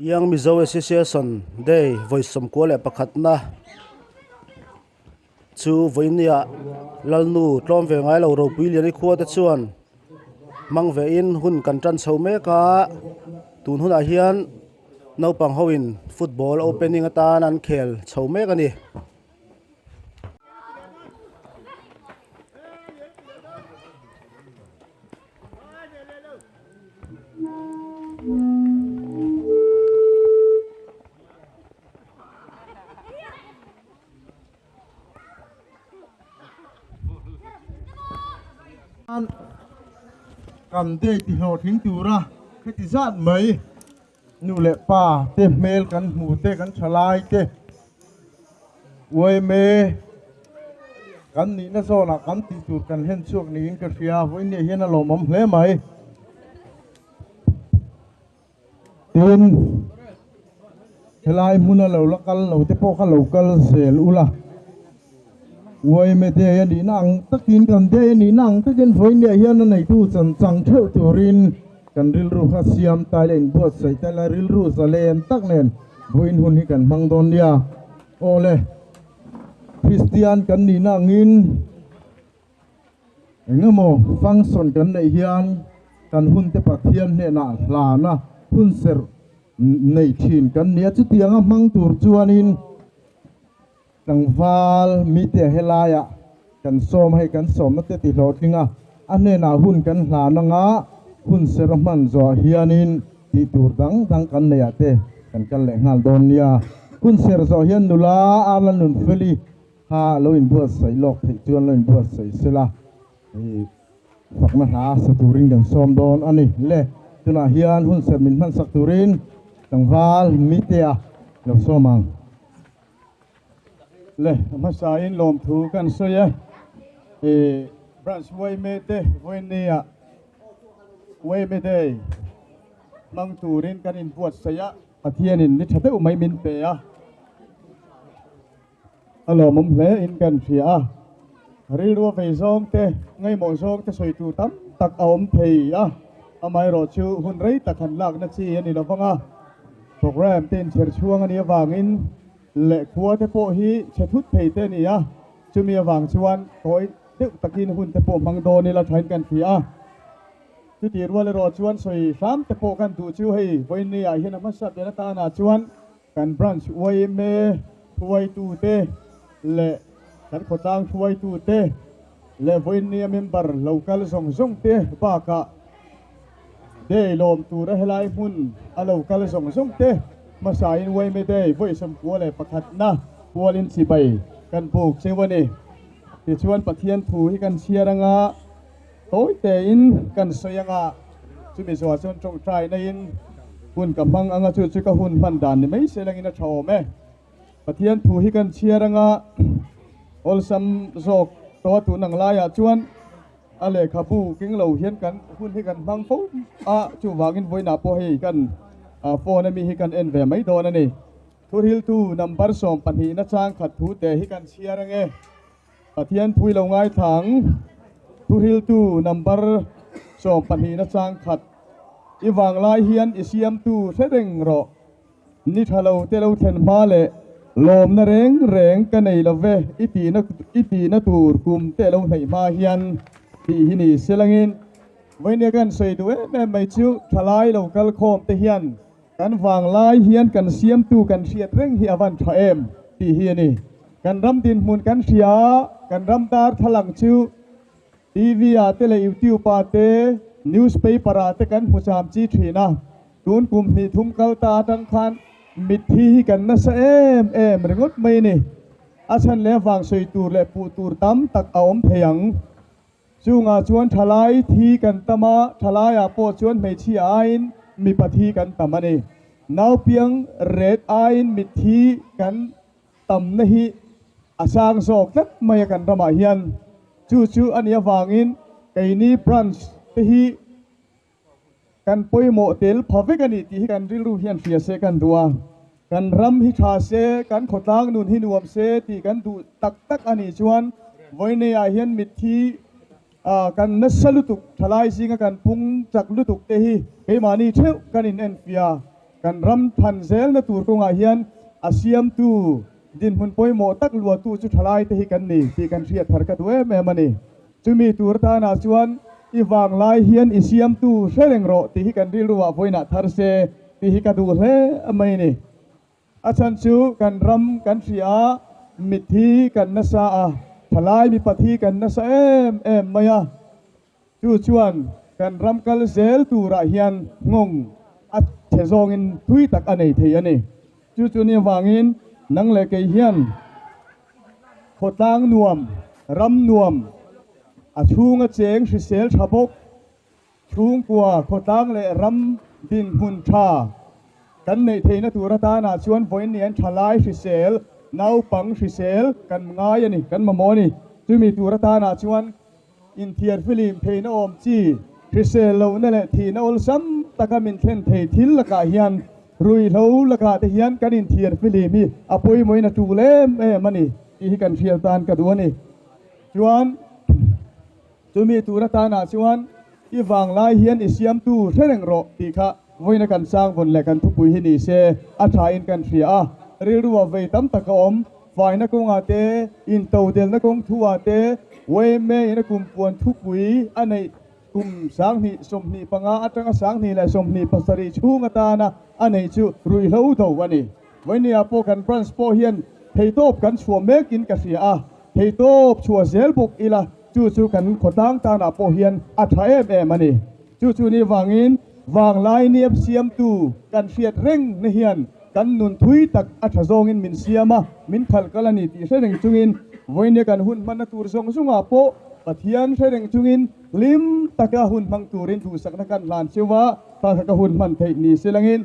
Young Mizo Association Day vawi 11na chu vawinia Lalnu tlawm ve ngai lo ropui lian i khua te chuan hmang ve in hun kan tan chho mek a tun hunah hian naupang ho in football opening atan an khel chho mek a ni. Kan day ti hlawhtling tura heti zat mai nu leh pa te hmel kan hmu te kan thalai te Uaime kan nihna zawnah kan tih tur kan hlen chhuak niin ka hria vawiin hian a lawmawm hle mai. Tin, helai hmuna lo la kal lo te pawh kha lo kal zel ula. Uaime day a nihna ang takin kan day a nihna ang takin vawiin hian a neitu chan chang theuh turin kan rilru kha siam ta ila inbuatsaih ta ila rilru zalen tak nen vawiin hun hi kan hmang dawn nia. Aw le, Kristian kan nihna angin eng emaw function kan neih hian kan hunte Pathian hnenah hlana hun serh nei thin kan ni a, chutianga hmang tur chuanin Tlangval mite helaiah kan sawm hei kan sawmna te ti hlawhtling a, a hnenah hun kan hlan anga hun ser hman zawh hianin tih tur dang dang kan neih ah te kan kal leh nghal dawn nia. Hun ser zawh hian nula Arla Nunfeli kha lo inbuatsaih lawk theih chuan lo inbuatsaih sela hei fakna hla sa turin kan sawm dawn a ni. Le tunah hian hun ser min hmansak turin tlangval mitea lo sawm ang. Le hmasain lawmthu kan sawi a, i branch Uaime te vawinia Uaime Day hmang turin kan inbuatsaih a, Pathianin ni tha deuh mai min pe a, a lawmawm hle in kan hria a, rilru a vei zawng te, ngaihmawh zawng te sawi tur tam tak a awm thei a, amaherawhchu hun rei tak han lakna chi a ni lovang a. Programme te inchher chhuang a nih avangin leh khua te pawh hi chhe thut thei te a ni a, chumi avang chuan tawi deuh takin hun te pawh hmang dawn ila thain kan hria a. Chutih rual erawh chuan sawi hram te pawh kan duh chu hei vawiin ah hian a hmasa ber atana chuan kan branch yma hruaitu te leh kan khawtlang hruaitu te leh vawiin a member local zawng zawng te bakah Day lawm tura helai hmun a lo kal zawng zawng te hmasain Uaime Day vawi 11 na pualin chibai kan buk cheu a ni. Tichuan Pathian thu hi kan chhiar anga tawi tein kan sawi anga chumi zawh chuan tawngtai naiin hun ka hmang anga chu chu ka hun hman dan ni mai se langin a tha awm e. Pathian thu hi kan chhiar anga awlsam zawk tawh a tun ang laiah chuan A lehkhabu keng lo hian kan hun hi kan hmang fo a, chuvangin vawiinah pawh hei kan phone ami hi kan en ve mai dawn a ni. Thuhriltu number 12 na chang khat thu te hi kan chhiar ange. Pathian phui lo ngaithla ang. Thuhriltu number 12 na chang khat i vanglai hian i siamtu hre reng rawh. Ni tha lo te lo thlen hma leh lawmna reng reng ka nei lo ve i tihna i tihna tur kum te lo hnaih hma hian tih hi ni selangin vawinia kan sawi duh em em mai chu thalai lo kal khawm te hian kan vanglai hian kan siamtu kan hriat reng hi a van tha em tih hi a ni. Kan ram dinhmun kan hria kan ram dar thalang chu TV ah te leh YouTube ah te newspaper ah te kan hmu cham chi thin a. Tun kum hnih thum kal ta atang khan mitthi hi kan nasa em em ringawt mai a ni. A chhan leh avang sawi tur leh puh tur tam tak a awm thei ang. Chungah chuan thalai thi kan tam a, thalaiah pawh chuan hmeichhia aiin mipa thi kan tam a ni. Naupiang ret aiin mitthi kan tamna hi a sang zawk tlat mai a kan ramah hian. Chu chu a nih avangin keini branch te hi Kan pawimawh tel pha vek a ni tih hi kan rilru hian hria se kan duh a, kan ram hi tha se, kan khawtlang nun hi nuam se tih kan duh tak tak a nih chuan vawiineiah hian mitthi kan nasa lutuk, thalai zinga kan pung chak lutuk te hi keimahni theuh kan inenfia. Kan ram than zelna tur kawngah hian a siamtu dinhmun pawimawh tak luahtu chu thalai te hi kan ni tih kan hriat thar ka duh em em a ni. Chumi tur tanah chuan i vanglai hian i siamtu hre reng rawh tih hi kan rilruah vawiinah thar se tih hi ka duh hle mai a ni. A chhan chu kan ram kan hria a, mitthi kan nasa a, thalai mipat hi kan nasa em em mai a. Chu chuan kan ram kal zel turah hian nghawng a chhe zawngin thui tak a nei thei a ni. Chu chu ni avangin nang leh kei hian khawtlang nuam, ram nuam, a chhunga cheng hrisel tha bawk, chhungkua khawtlang leh ram dinhmun tha kan neih theihna tur atanah chuan vawiin ni an tha lai hrisel, naupang hrisel kan ngai a ni, kan mamawh a ni. Chumi tur atanah chuan Inthiar film theihna awm chi, hrisel lohna leh thihna awlsam taka min thlen thei thil lakah hian ruihhlo lakah te hian kan inthiar film hi a pawimawhin a tul em em a ni tih hi kan hriat tan ka duh a ni. Chuan chumi tur atanah chuan i vanglai hian i siamtu hre reng rawh tih kha vawiina kan sangvawn leh kan thupui hi ni se a thain kan hria a, rilru a vei tam tak a awm. Faina kawngah te, intodelna kawng thuah te, yma in a kum puan thupui a neih kum 2025 atanga 2027 chhung atana a neih chu ruihhlo do a ni. Vawinia pawh kan branch pawh hian theitawp kan chhuah mekin ka hria a, theitawp chhuah zel bawk ila chu chu kan khawtlang tanah pawh hian a tha em em a ni. Chu chu ni vangin vanglai niap siamtu kan hriat reng na hian kan nun thui tak a tha zawngin min siam a, min khalh kal a ni tih hre reng chungin vawinia kan hun hmanna tur zawng zawngah pawh Pathian hre reng chungin hlim taka hun hmang turin duhsakna kan hlan cheu a, kha kha ka hun hman theih ni silangin.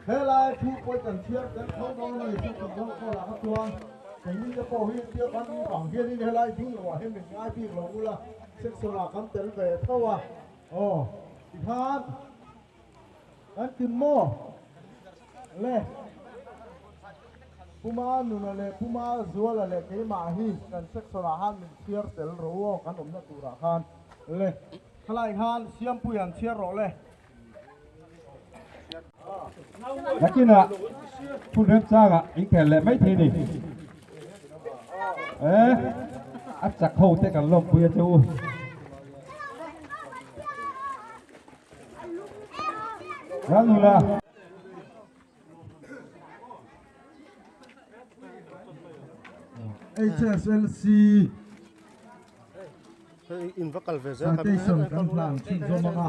Helai thu pawh kan chhiar tel tho dawn a ni chu kan zawng kawlah kha chuan keini te pawh hi tia kan bang hianin helai ding loah hian min ngai bik lo ula section ah kan tel ve tho a aw tikhan kan kim maw le Puma Nuna leh Puma Zuala leh keimah hi kan section ah khan min chhiar tel ro aw kan awmna turah khan le khalai khan Siampui an chhiar rawh le. Nakinah hun remchangah inkhel leh mai thei ni. E, a chak ho te kan lawmpui a che u. Lalnula. HSLC Citation kan hlan chhin zawm ang a,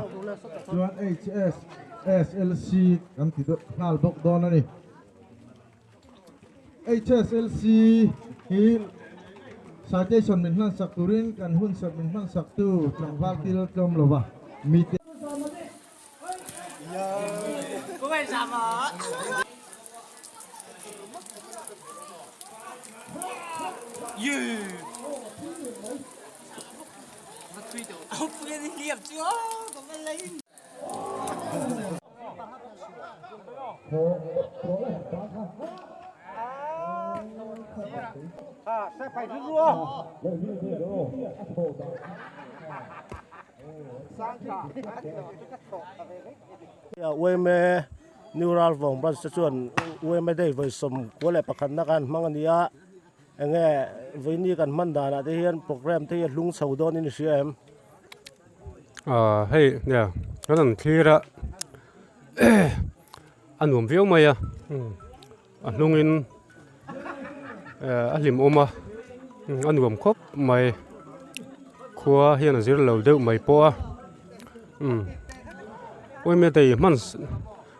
chuan HSSLC kan ti nghal bawk dawn a ni. HSLC hi Citation min hlan sak turin kan hun serh min hman sak tu tlangval kil tlawm lova mite. Uaime New Ralvawng Branch te chuan Uaime Day vawi 11 na kan hmang a ni a, enge vawiini kan hman danah te hian programme te hi a hlung chho dawnin i hria em? Ahh hei nia kan han thlir a a nuam viau mai a a hnungin a hlimawm a a nuam khawp mai khua hian a zir lo deuh mai pawh a umm awime dei hman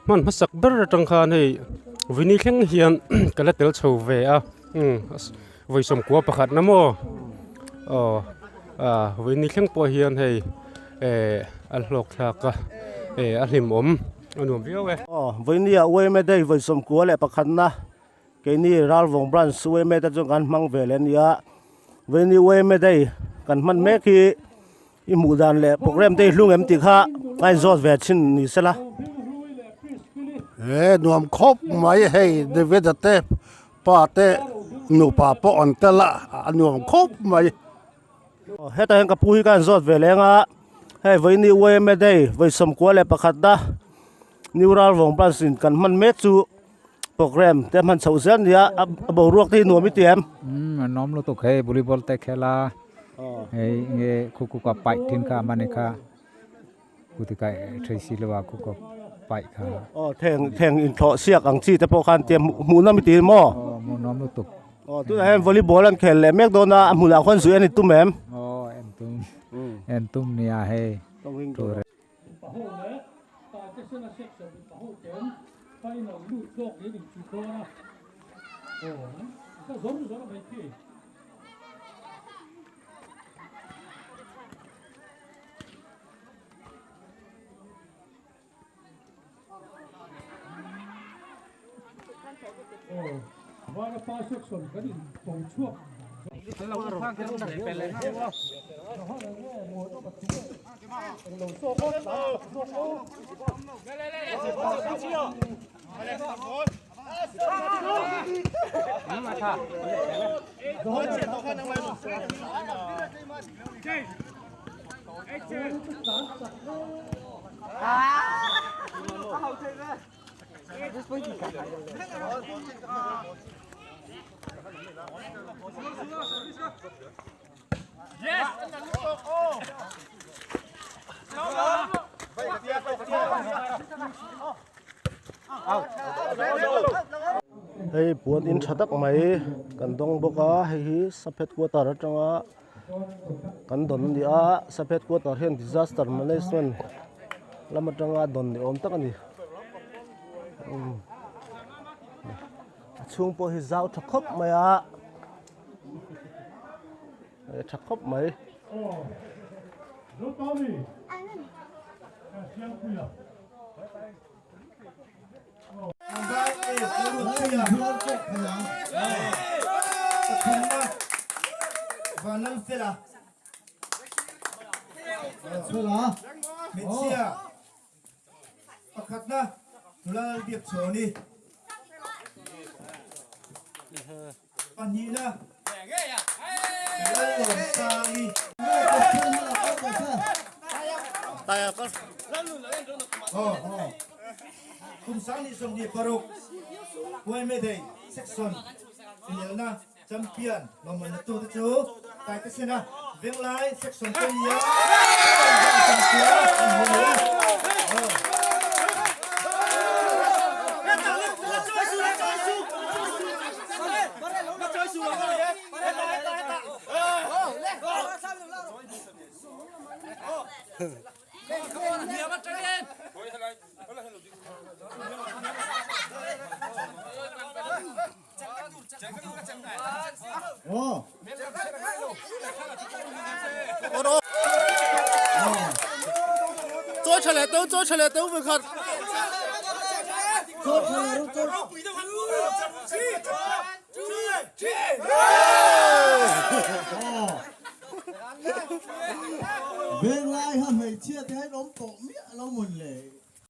hman hmasak ber atang khan hei vini thleng hian ka la tel chho ve a umm vawi 11 na maw aw ah vini thleng pawh hian hei eh a hlawk thlak a eh a hlimawm a nuam viau e. Aw vawinia Uaime Day vawi 11 na keini Ralvawng Branch Uaime te chuan kan hmang ve leh a nia vawiini Uaime Day kan hman mek hi I hmuh dan leh program te hi hlung em tih kha a inzawt ve thin ni sela. He nuam khawp mai hei David-a te pa te nupa pawh an tel a, a nuam khawp mai. Hetah hian ka pu hi ka inzawt ve leng a, hei vawiini YMA Day vawi 11 na New Ralvawng Branch in kan hman mek chu program te hman chhoh zel a ni a, a boruak te hi nuam i ti em? Umm a nuam lutuk hei volleyball te khel a. Hei nge khu khu ka paih thin kha mani kha kuti ka thei si lo a khu ka paih kha. Aw theng theng inthlawh siak ang chi te pawh khan tia hmuh nawm i ti maw? Aw hmuh nawm lutuk. Aw tunah hian volleyball an khel leh mek dawn a, a hmunah khuan zui an intum em? Aw en tum en tum nia hei tur. Hei puan in tha tak mai kan dawng bawk a hei hi sub headquarter atanga kan dawn a ni a sub headquarter hian disaster management lam atanga dawn ni awm tak a ni a chhung pawh hi zau tha khawp mai a tha khawp mai. Pakhatna Nula Lalbiakchhawni Pahnihna Lallawmsangi. Kum 2026 Huaime Day Section inelna Champion lawmman la tute chu Taitesena Venglai Section te nia an hmu mai a. Chawi tha leh teuh chawi tha leh teuh vekhat. Venglai ha hmeichhia te hian awm tawh miah lo mawn le.